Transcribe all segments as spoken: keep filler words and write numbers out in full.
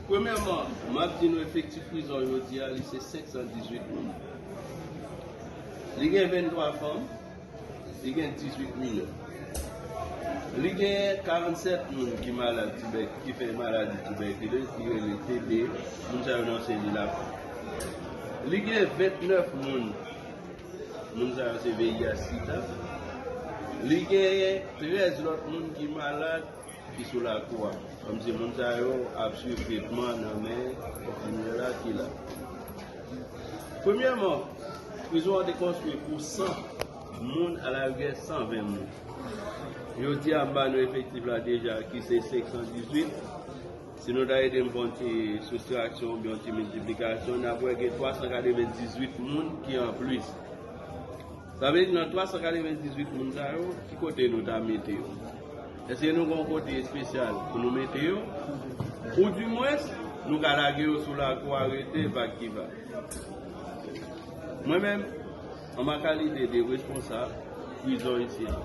Premyèman, m ap di nou efektif prizon jodi a, li se senk san dizuit moun. Li gen venntwa fanm, li gen dizuit minè. Li gen karannsèt moun ki malad tibèk, ki fè maladi tibèkiloz, ki rele T B, moun sa yo nan seli la. Li gen ventnèf moun, moun sa yo se V I H sida. Li gen trèz lòt moun ki malad ki sou lakou a. Kòmsi moun sa yo ap swiv tretman nan men enfimyè la ki la. Premyèman, prizon an te konstwi pou san moun, alarigè san ven moun. Jodi a, m ba nou efektif la deja, ki se senk san dizuit. Si nou ta ede m fè yon ti soustraksyon oubyen yon ti miltiplikasyon, n ap wè gen twa san katrevendizuit moun ki anplis. Sa vle di nan twa san katrevendizuit moun sa yo, ki kote nou ta mete yo? Èske nou gen yon kote espesyal pou nou mete yo? Ou dimwens, nou ka lage yo sou lakou a rete vag ki vag. Mwen menm, an ma kalite de responsab prizon isi a,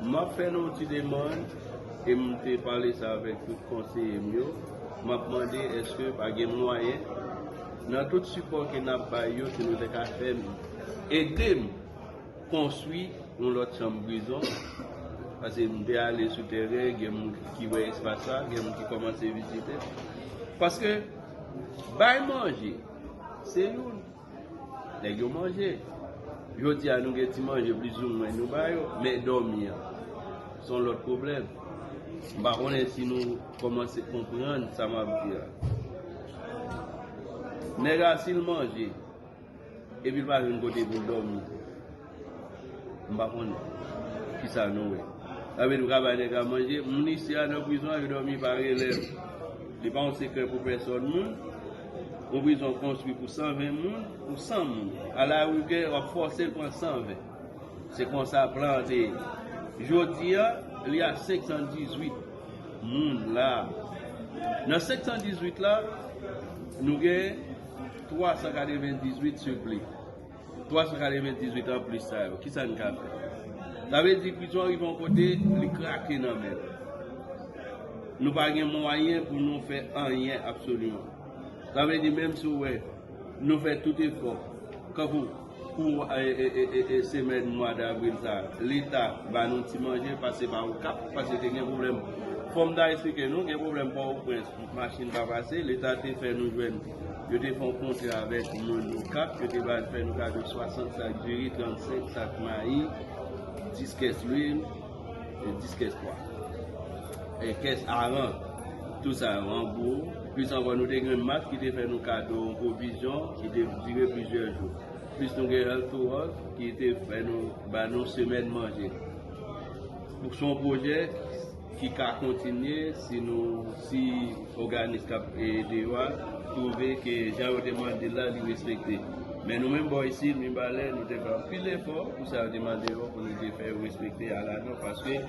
m ap fè nou yon ti demann, e m te pale sa avèk tout konseye m yo. M ap mande èske pa gen mwayen, nan tout sipò ke n ap bay yo, si nou te ka fè m, ede m konstwi yon lòt chanm prizon. Paske m te ale sou tèren, gen moun ki wè espas la, gen moun ki kòmanse vizite. Paske bay manje, se youn. Nèg yo manje. Jodi a, nou gen ti manje plizoumwen nou ba yo, men dòmi an, se yon lòt pwoblèm. M pa konnen si nou kòmanse konprann sa m ap di a. Nèg la, si l manje, epi l pa jwenn kote pou l dòmi, m pa konnen kisa nou wè. Sa vle di, ou ka bay nèg la manje, moun isi a nan prizon an, yo dòmi pa relèv. Li pa yon sekrè pou pèsòn moun. Yon prizon konstwi pou san ven moun, pou san moun. Alarigè, w ap fòse l pran san ven. Se konsa plan an te ye. Jodi a, li a senk san dizuit moun la. Nan senk san dizuit la, nou gen twa san katrevendizuit siple. Twa san katrevendizuit anplis sa yo, kisa n ka fè? Sa vle di prizon an rive yon kote, li krake nan men nou. Nou pa gen mwayen pou nou fè anyen absoliman. Sa vle di, menm si w wè, nou fè tout efò. Kankou pou e, e, e, e, e, semèn mwa davril sa, Leta ba nou ti manje, pase pa Okap, paske te gen pwoblèm. Fò m ta eksplike nou, gen pwoblèm Pòtoprens, machin pa pase, Leta te fè nou jwenn, yo te fè yon kontra avèk moun Okap, yo te ba, fè nou kado swasant sak diri, trannsenk sak mayi, dis kès lwil, e dis kès pwa. E kès aran, tout sa yo an gwo. Plis ankò, nou te gen Mat ki te fè nou kado yon pwovizyon ki te dire plizyè jou. Plis nou gen Health to Work ki te fè nou, ba nou semèn manje. Pou se yon pwojè ki ka kontinye si nou, si òganis k ap ede yo a twouve ke jan yo te mande l la, li respekte. Men nou menm bò isit, Mibalè, nou te fè anpil efò pou sa yo te mande yo, pou nou te fè yo respekte aladò, paske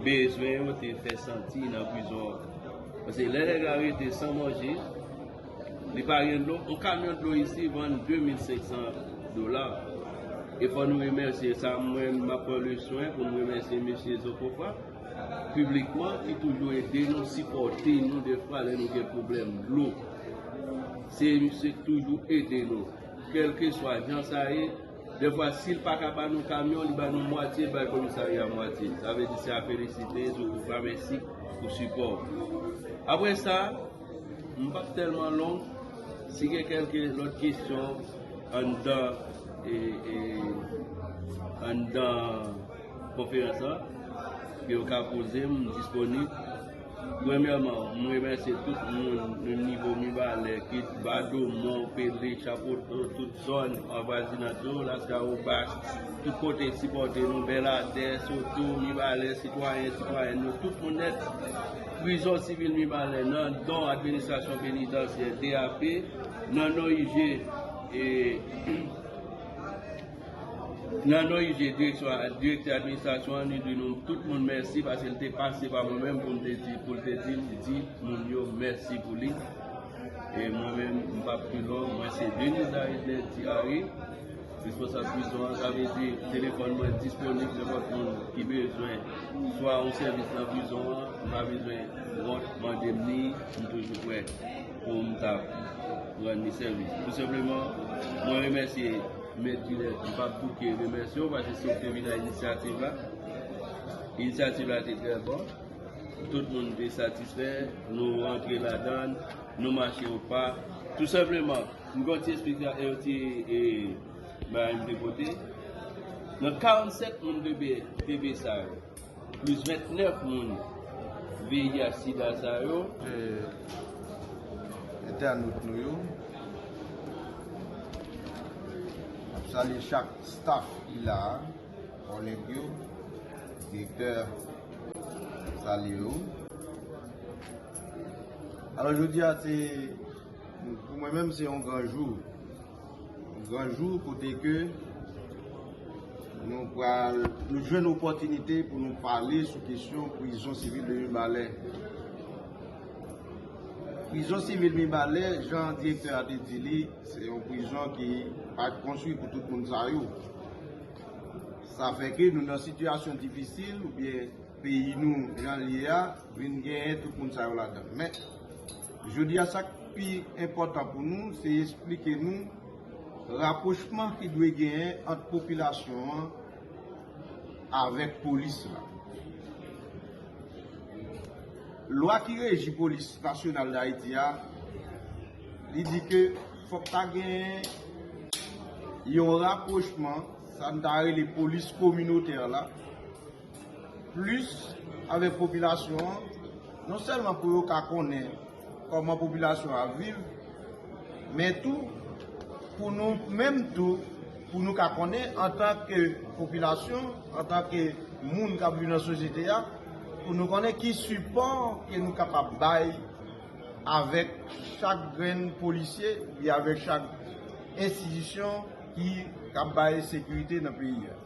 bezwen yo te fè santi nan prizon an. Paske lè nèg la rete san manje, li pa gen dlo, yon kamyon dlo isi vann de mil senk san dola. E fò nou remèsye sa, mwen, m ap pran le swen pou m remèsye mesye Zokofa, piblikman, ki toujou ede nou, sipòte nou defwa lè nou gen pwoblèm dlo. Se misye ki toujou ede nou. Kèlkeswa jan sa ye, defwa, si l pa ka ba nou kamyon, li ba nou mwatye, li bay komisarya mwatye. Sa vle di se a felisite, Zokofa, mèsi pou sipò w. Apre sa, m p ap tèlman long. Si gen kèlke lòt kesyon anndan, e, e, anndan konferans lan, ke yo ka poze m, m disponib. Premyèman, m remèsye tout moun nan nivo Mibalè, kit Badomon, Pele, Chapoto, tout zòn anvwazinant yo, Laskawobas, tout kote sipòte nou, Bèladè, Soto, Mibalè, sitwayen, sitwayèn yo, tout moun nèt. Prizon sivil Mibalè, nan non administrasyon penitansyè, D A P, nan non I G, e, nan non I G, direksyon, direktè administrasyon an, nou di nou tout moun mèsi, paske l te pase pa mwen menm pou m te di, pou l te di, m di moun yo mèsi pou li. E mwen menm, m p ap pi long, mwen se Denis David Lèdi Harry, responsab prizon an, sa vle di telefòn mwen disponib, nenpòt moun ki bezwen swa yon sèvis nan prizon an, m pa bezwen wont mande m li, M toujou prè pou m ta rann li sèvis. Tou senpleman, mwen remèsye Mèt Gilles, m p ap bouke remèsye w, paske se ou ki te vin a inisyativ la. Inisyativ la te trè bon. Tout moun te satisfè, nou rantre ladan l, nou mache o pa. Tou senpleman, m gen yon ti esplika-, yon ti, e, bagay m te pote. Nan karannsenk moun T B, T B sa yo, plis vennèf moun V I H sida sa yo. E, entènot nou yo, m ap salye chak staff ki la a, kòlèg yo, direktè, salye yo. Alò, jodi a, se, pou mwen menm, se yon gran jou. Yon gran jou kote ke nou pral, nou jwenn opòtinite pou nou pale sou kesyon prizon sivil de Mibalè. Prizon sivil Mibalè, jan direktè a te di li, se yon prizon ki pa t konstwi pou tout moun sa yo. Sa fè ke nou nan sitiyasyon difisil, oubyen peyi nou, jan l ye a, vin genyen tout moun sa yo ladan. Men, jodi a, sa k pi enpòtan pou nou, se esplike nou rapwochman ki dwe genyen ant popilasyon an avèk polis la. Lwa ki reji Polis Nasyonal d Ayiti a, li di ke fòk ta genyen yon rapwochman, sa n ta rele polis kominotè la, plis avèk popilasyon an, non sèlman pou yo ka konnen kòman popilasyon an ap viv, men tou pou nou menm tou, pou nou ka konnen antanke popilasyon, antanke moun k ap viv nan sosyete a, pou nou konnen ki sipò ke nou kapab bay avèk chak grenn polisye, oubyen avèk chak enstitisyon ki k ap bay sekirite nan peyi a.